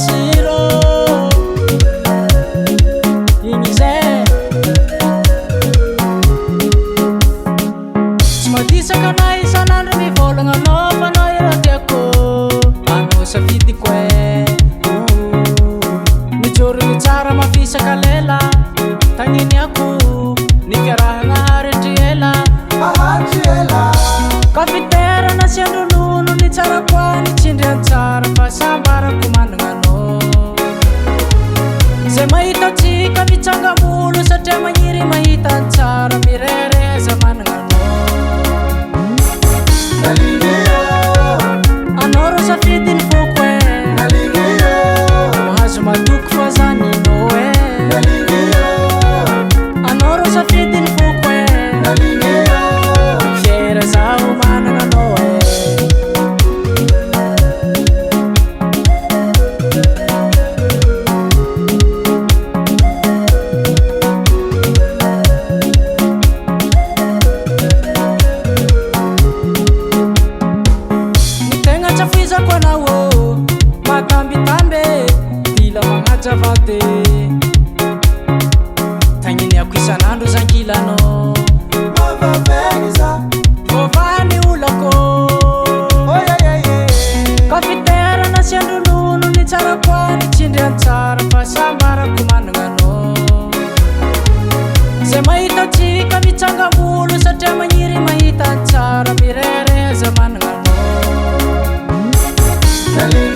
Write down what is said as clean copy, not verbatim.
masiro. Igny izay. Tsy madisaka anay isan'andro mivolagna anao fa anao ireo tiako. Anao safidiko e. Mijoro mitsara mafisaka lela. Tagniniako ny fiarahagna haritry ela. Ahatry ela. Ka fiterana sy andronono ny tsara koa ny tsindriany tsara fa sambarako managna anao. Zay mahita antsika mitsangam-bolo satria magniry mahita ny tsara mirehareha za managna anao. Nalingiyo. Anao ro safidin'ny foko e. Nalingiyo. Mahazo matoky fa za ninao e. Nalingiyo. Anao ro safidin'ny foko e. Nalingiyo. Fiera zaho managna anao e. Ny tegna tsy afoizako anao ô, mahatambitamby dila magnaja vady. Tagniniako isan'andro zankilanao. Mavavegny za. Voavaha ny olako. Oh yeah yeah yeah. Ka fiterana sy andronono ny tsara koa ny tsindriany tsara fa sambarako managna anao. Zay mahita antsika mitsangam-bolo satria magniry mahita ny tsara mirehareha za managna anao. Nalingiyo.